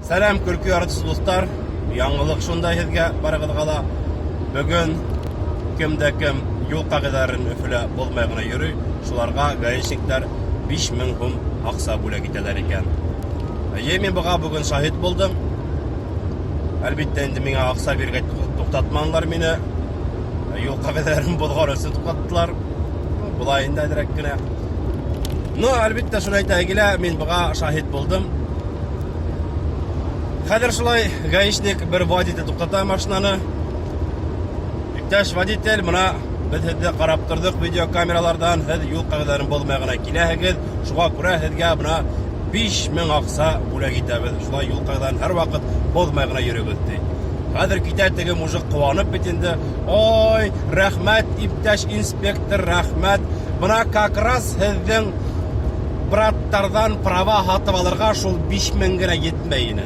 Сәләм, көлкө яратыусы дуҫтар. Яңылыҡ шундай һеҙгә барығыҙға ла. Бөгөн кем дә кем юл ҡағиҙәләрен Өфөлә боҙмай ғына йөрөй, шуларға гаишниктар 5000 һум аҡса бүләк итәләр икән. Эйе, мин быға бөгөн шаһит булдым. Әлбиттә инде миңә аҡса бирергә туҡтатманылар мине. Юл ҡағиҙәләрен боҙған өсөн туҡтаттылар. Былай инде әҙерәк кенә. Ну, әлбиттә, шуны әйтә килә, мин быға шаһит булдым. Хәҙер шулай гаишник бер водитель туҡтата машинаны. Иптәш водитель, мына беҙ һеҙҙе ҡарап торҙоҡ видеокамераларҙан, һеҙ юл ҡағиҙәләрен боҙмай ғына киләһегеҙ, шуға күрә һеҙгә мына 5000 аҡса бүләк итәбеҙ. Шулай юл ҡағиҙәләрен һәр ваҡыт боҙмай ғына йөрөгөҙ, ти. Хәҙер китә теге мужик ҡыуанып бит инде. Ой, рәхмәт, иптәш инспектор, рәхмәт. Мына как раз һеҙҙең браттарҙан права һатып алырға шул 5000 генә етмәй ине.